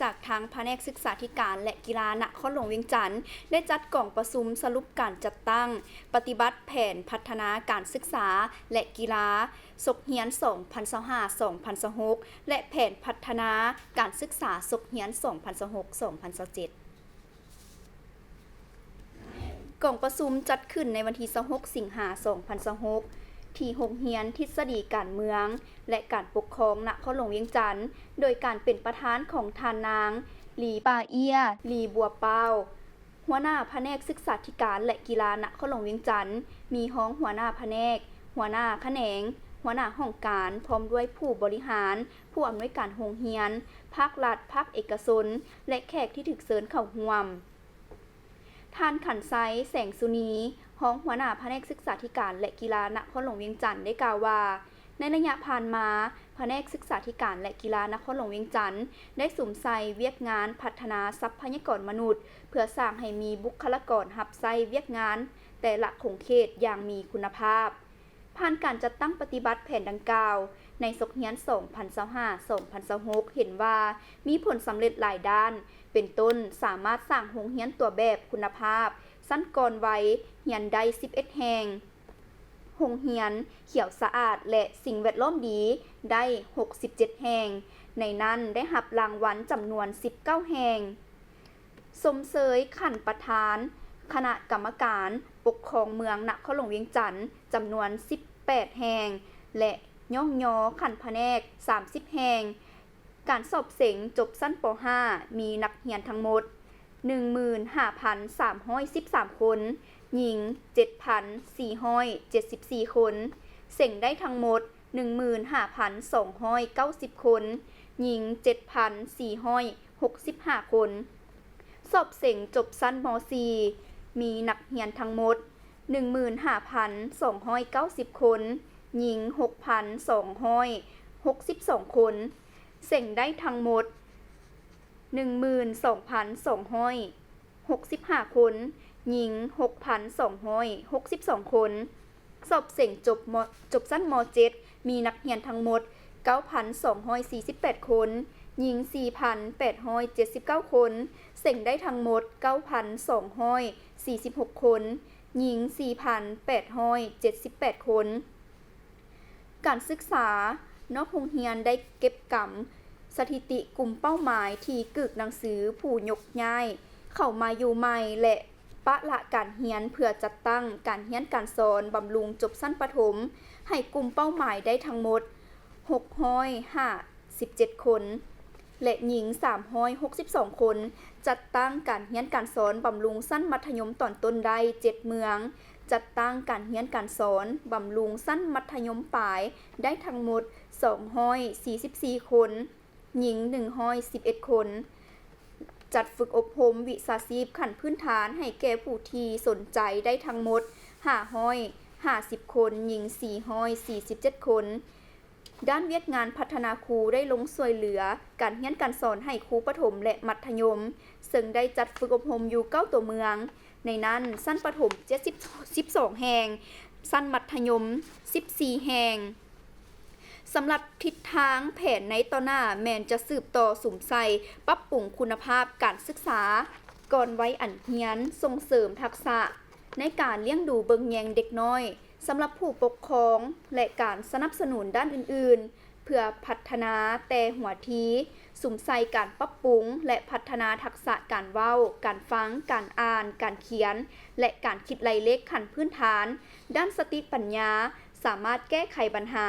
ຈາກທາງພະແນກສຶກສາທິການ ແລະ ກິລານະຄອນຫຼວງວຽງຈັນ ໄດ້ຈັດກອງປະຊຸມສະຫຼຸບການຈັດຕັ້ງປະຕິບັດແຜນພັດທະນາການສຶກສາ ແລະ ກິລາ ສົກຮຽນສອງພັນຊາວຫ້າ ສອງພັນຊາວຫົກ ແລະ ແຜນພັດທະນາການສຶກສາສົກຮຽນສອງພັນຊາວຫົກ ສອງພັນຊາວເຈັດ. ກອງປະຊຸມຈັດຂຶ້ນໃນວັນທີຊາວຫົກ ສິງຫາ ສອງພັນຊາວຫົກ ທີ່ໂຮງຮຽນທິດສະດີການເມືອງ ແລະ ການປົກຄອງນະຄອນຫຼວງວຽງຈັນ ໂດຍການເປັນປະທານຂອງທ່ານນາງ ລີປາເອຍ ລີບົວປາວ ຫົວໜ້າພະແນກສຶກສາທິການ ແລະ ກິລານະຄອນຫຼວງວຽງຈັນ, ມີຮອງຫົວໜ້າພະແນກ, ຫົວໜ້າຂະແໜງ, ຫົວໜ້າຫ້ອງການ, ພ້ອມດ້ວຍຜູ້ບໍລິຫານ, ຜູ້ອຳນວຍການໂຮງຮຽນ, ພາກລັດ, ພາກເອກະຊົນ ແລະ ແຂກທີ່ຖືກເຊີນເຂົ້າຮ່ວມ. ທ່ານ ຂັນໄຊ ແສງສຸນີ ຮອງຫົວໜ້າພະແນກສຶກສາທິການ ແລະ ກິລານະຄອນຫຼວງວຽງຈັນ ໄດ້ກ່າວວ່າ, ໃນໄລຍະຜ່ານມາ, ພະແນກສຶກສາທິການ ແລະ ກິລານະຄອນຫຼວງວຽງຈັນ ໄດ້ສຸມໃສ່ວຽກງານພັດທະນາຊັບພະຍາກອນມະນຸດ ເພື່ອສ້າງໃຫ້ມີບຸກຄະລາກອນຮັບໃຊ້ວຽກງານແຕ່ລະຂົງເຂດຢ່າງມີຄຸນນະພາບ. ຜ່ານການຈັດຕັ້ງປະຕິບັດແຜນດັ່ງກ່າວ ໃນສົກຮຽນສອງພັນຊາວຫ້າ ສອງພັນຊາວຫົກ ເຫັນວ່າມີຜົນສຳເລັດຫຼາຍດ້ານ, ເປັນຕົ້ນ ສາມາດສ້າງໂຮງຮຽນຕົວແບບຄຸນນະພາບ, ຊັ້ນກ່ອນໄວ, ຮຽນໄດ້ສິບເອັດແຫ່ງ, ໂຮງຮຽນຂຽວສະອາດ ແລະ ສິ່ງແວດລ້ອມດີ ໄດ້ຫົກສິບເຈັດແຫ່ງ, ໃນນັ້ນໄດ້ຮັບລາງວັນຈຳນວນສິບເກົ້າແຫ່ງ. ຊົມເຊີຍຂັ້ນປະທານຄະນະກຳມະການປົກຄອງເມືອງນະຄອນຫຼວງວຽງຈັນ ຈຳນວນສິບແປດແຫ່ງ ແລະ ຍ້ອງຍໍຂັ້ນພະແນກສາມສິບແຫ່ງ. ການສອບເສັງຈົບຊັ້ນ ປໍຫ້າ ມີນັກຮຽນທັງໝົດໜຶ່ງໝື່ນຫ້າພັນສາມຮ້ອຍສິບສາມຄົນ, ຍິງເຈັດພັນສີ່ຮ້ອຍເຈັດສິບສີ່ຄົນ, ເສັງໄດ້ທັງໝົດ ໜຶ່ງໝື່ນຫ້າພັນສອງຮ້ອຍເກົ້າສິບຄົນ, ຍິງເຈັດພັນສີ່ຮ້ອຍຫົກສິບຫ້າຄົນ. ສອບເສັງຈົບຊັ້ນ ມໍສີ່ ມີນັກຮຽນທັງໝົດ ໜຶ່ງໝື່ນຫ້າພັນສອງຮ້ອຍເກົ້າສິບຄົນ, ຍິງຫົກພັນສອງຮ້ອຍຫົກສິບສອງຄົນ, ເສັງໄດ້ທັງໝົດ ໜຶ່ງໝື່ນສອງພັນສອງຮ້ອຍຫົກສິບຫ້າຄົນ, ຍິງຫົກພັນສອງຮ້ອຍຫົກສິບສອງຄົນ. ສອບເສັງຈົບ ມ ຈົບຊັ້ນ ມໍເຈັດ ມີນັກຮຽນທັງໝົດເກົ້າພັນສອງຮ້ອຍສີ່ສິບແປດຄົນ, ຍິງສີ່ພັນແປດຮ້ອຍເຈັດສິບເກົ້າຄົນ, ເສັງໄດ້ທັງໝົດເກົ້າພັນສອງຮ້ອຍສີ່ສິບຫົກຄົນ, ຍິງສີ່ພັນແປດຮ້ອຍເຈັດສິບແປດຄົນ. ການສຶກສານອກໂຮງຮຽນໄດ້ເກັບກຳສະຖິຕິກຸ່ມເປົ້າໝາຍທີ່ກຶກໜັງສືຜູ້ຍົກຍ້າຍເຂົ້າມາຢູ່ໃໝ່ ແລະ ປະລະການຮຽນເພື່ອຈັດຕັ້ງການຮຽນການສອນບຳລຸງຈົບຊັ້ນປະຖົມ ໃຫ້ກຸ່ມເປົ້າໝາຍໄດ້ທັງໝົດຫົກຮ້ອຍຫ້າສິບເຈັດຄົນ ແລະ ຍິງສາມຮ້ອຍຫົກສິບສອງຄົນ, ຈັດຕັ້ງການຮຽນການສອນບຳລຸງຊັ້ນມັດທະຍົມຕອນຕົ້ນໄດ້ເຈັດເມືອງ, ຈັດຕັ້ງການຮຽນການສອນບຳລຸງຊັ້ນມັດທະຍົມປາຍໄດ້ທັງໝົດສອງຮ້ອຍສີ່ສິບສີ່ຄົນ, ຍິງໜຶ່ງຮ້ອຍສິບເອັດຄົນ, ຈັດຝຶກອົບຮົມວິຊາຊີບຂັ້ນພື້ນຖານໃຫ້ແກ່ຜູ້ທີ່ສົນໃຈໄດ້ທັງໝົດຫ້າຮ້ອຍຫ້າສິບຄົນ, ຍິງສີ່ຮ້ອຍສີ່ສິບເຈັດຄົນ. ດ້ານວຽກງານພັດທະນາຄູໄດ້ລົງຊ່ວຍເຫຼືອການຮຽນການສອນໃຫ້ຄູປະຖົມ ແລະ ມັດທະຍົມ, ເຊິ່ງໄດ້ຈັດຝຶກອົບຮົມຢູ່ເກົ້າຕົວເມືອງ, ໃນນັ້ນ ຊັ້ນປະຖົມເຈັດສິບ ສິບສອງແຫ່ງ, ຊັ້ນມັດທະຍົມສິບສີ່ແຫ່ງ. ສຳລັບທິດທາງແຜນໃນຕໍ່ໜ້າແມ່ນຈະສືບຕໍ່ສຸມໃສ່ປັບປຸງຄຸນນະພາບການສຶກສາກ່ອນໄວອັນຮຽນ, ສົ່ງເສີມທັກສະໃນການລ້ຽງດູເບິ່ງແຍງເດັກນ້ອຍສຳລັບຜູ້ປົກຄອງ ແລະ ການສະໜັບສະໜູນດ້ານອື່ນໆ ເພື່ອພັດທະນາແຕ່ຫົວທີ, ສຸມໃສ່ການປັບປຸງ ແລະ ພັດທະນາທັກສະການເວົ້າ, ການຟັງ, ການອ່ານ, ການຂຽນ ແລະ ການຄິດໄລ່ເລກຂັ້ນພື້ນຖານ, ດ້ານສະຕິປັນຍາ, ສາມາດແກ້ໄຂບັນຫາ,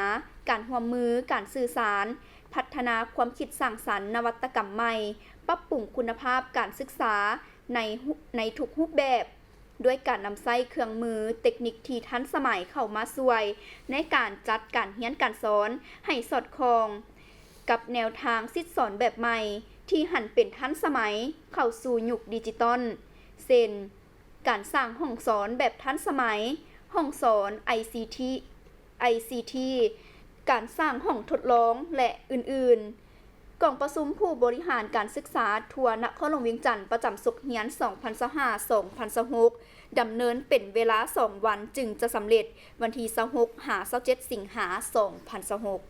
ການຮ່ວມມື, ການສື່ສານ, ພັດທະນາຄວາມຄິດສ້າງສັນ, ນະວັດຕະກຳໃໝ່, ປັບປຸງຄຸນນະພາບການສຶກສາໃນ ໃນທຸກຮູບແບບ, ດ້ວຍການນຳໃຊ້ເຄື່ອງມືເຕັກນິກທີ່ທັນສະໄໝເຂົ້າມາຊ່ວຍໃນການຈັດການຮຽນການສອນໃຫ້ສອດຄ່ອງກັບແນວທາງສິດສອນແບບໃໝ່ ທີ່ຫັນເປັນທັນສະໄໝເຂົ້າສູ່ຍຸກດິຈິຕອນ ເຊັ່ນ ການສ້າງຫ້ອງສອນແບບທັນສະໄໝ, ຫ້ອງສອນ ໄອຊີທີ ໄອຊີທີ, ການສ້າງຫ້ອງທົດລອງ ແລະ ອື່ນໆ. ກອງປະຊຸມຜູ້ບໍລິຫານການສຶກສາທົ່ວນະຄອນຫຼວງວຽງຈັນ ປະຈຳສົກຮຽນສອງພັນຊາວຫ້າ ສອງພັນຊາວຫົກ ດຳເນີນເປັນເວລາສອງວັນ ຈຶ່ງຈະສຳເລັດ ວັນທີຊາວຫົກ ຫາ ຊາວເຈັດ ສິງຫາ ສອງພັນຊາວຫົກ.